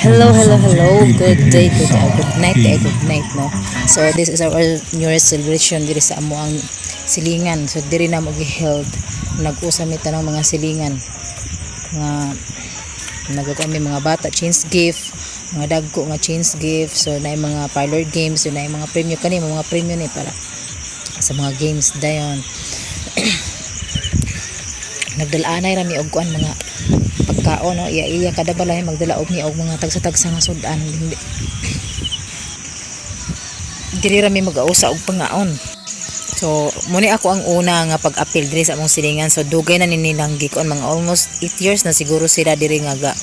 Hello, hello, hello. Good day, good night, eh, good night, no? So, this is our New Year's celebration diri sa amo ang silingan. So, diri na mo gi-held. Nag-usa mi tanang mga silingan. Nga nagkuan mi mga bata change gift, mga dagko nga change gift. So, naay mga parlor games, so naay mga premyo kani, mga premyo ni para sa mga games dayon. Nagdala-anay ra mi og kuan, mga pagkaon, no? Iya-iya kada balay magdala og mi og mga tagsa-tagsa nga sudan. Hindi diri ra mi mag-ausa og pangaon. So muni ako ang una nga pag-apil diri sa among silingan. So dugay na ni nilang gikuan, mga almost 8 years na siguro sila diri nga ga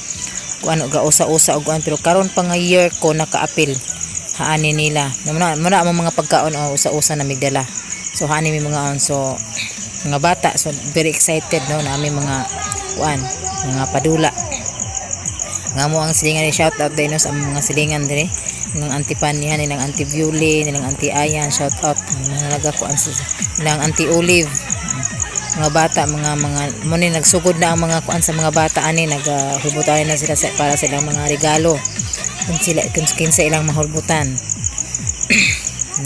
kuan, ga usa-usa og kuan, pero karon pa nga year ko naka-apil haani nila. Muna among mga pagkaon o usa-usa na migdala. So haani mi mga on. So mga bata, so very excited, no, na aming mga kuan, mga padula nga mo ang silingan ni. Shout out din, no, sa among mga silingan dire, ng Auntie Panihan, nilang Auntie Viuli, nilang Auntie Ayan, shout out mga nalaga kuan sa nilang Auntie Olive. Mga bata, mga mo ni nagsugod na ang mga kuan sa mga bata ani, naghubutan na sila sa, para sa ilang mga regalo, kung sila kung kinsa ilang mahulbutan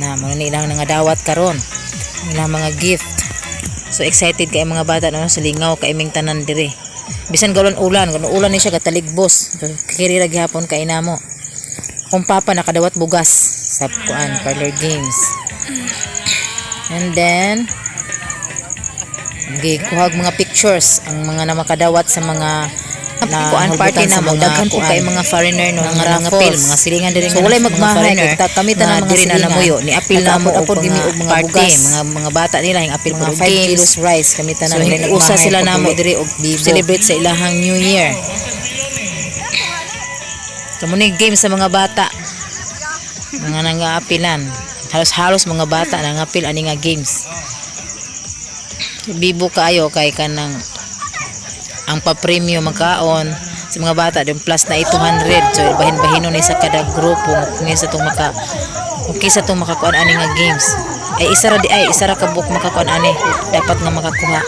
na mo ni ilang nga dawat karon, ilang mga gift. So excited kay mga bata, no? Sa lingaw kay ming tanan dire, bisan galon ulan, kuno ulan ni siya kataligbos. So, kiri ra gihapon kay namo. Akong papa nakadawat bugas sa kuan, parlor games. And then gikuhag mga pictures ang mga na makadawat sa mga na kuan party sa na mo mga daghan po kuan, kay mga foreigner, no, mga nga raffles. mga silingan diri. So nga walay mga magmahay foreigner kay kami tanan nga mga diri na silingan. Namuyo ni apil na mo og Nakaapod-apod mga gimi og mga party, bugas. mga bata nila ang apil Mga pud og 5 games. Kilos rice kami tanan. So Walay usa nagmahay sila namo pag-uli. diri og Bibo. Celebrate sa ilahang New Year. So mo ni game sa mga bata. Mga nangaapilan. Halos-halos mga bata nangapil ani nga games. Bibo kaayo kay kanang ang pa-premyo magkaon sa mga bata yung plus na 800. So bahin-bahinon ni sa kada grupo kung kinsa tong makakuan ani nga games. Ay, isa ra di ay isa ra ka buok makakuan ani, dapat nga makakuha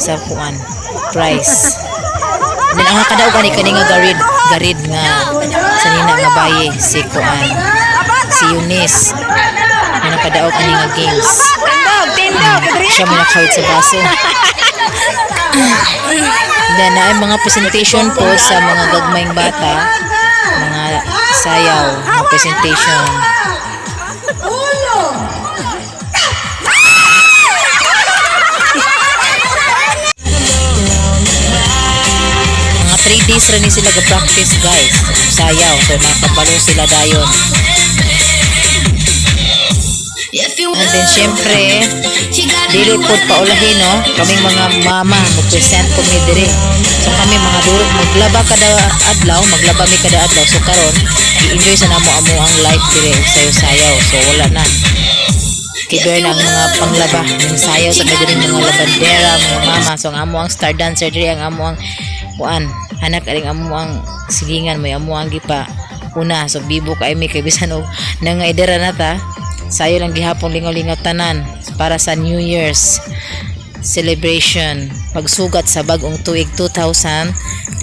sa kuan prize. Then ang nakadaog ani kani nga garid garid nga sa nina nga baye, si kuan, si Eunice ang nakadaog ani nga games. Tindog, tindog. Siya mo nakawit sa baso. Then naay mga presentation po sa mga gagmayng bata, mga sayaw, mga presentation. Mga 3 days ra ni sila ga-practice, guys. Sayaw, so nakabalo sila dayon. And then syempre, dili pod paulahin, no, kaming mga mama mo-present po mi diri. So kami mga durot maglaba kada adlaw, maglaba mi kada adlaw. So karon, i-enjoy sa namo amo ang life diri og sayo-sayaw. So wala na. Kiber na ang mga panglaba, yung sayaw sa kay diri, mga labandera, mga mama. So ang amo ang star dancer diri, ang amo ang kuan, anak aring amo ang silingan mo, amo ang gipa una. So bibo kay mi kay bisan og nangaidera na ta. Sayo lang gihapon, lingaw-lingaw tanan para sa New Year's celebration, pagsugat sa bagong tuig 2023.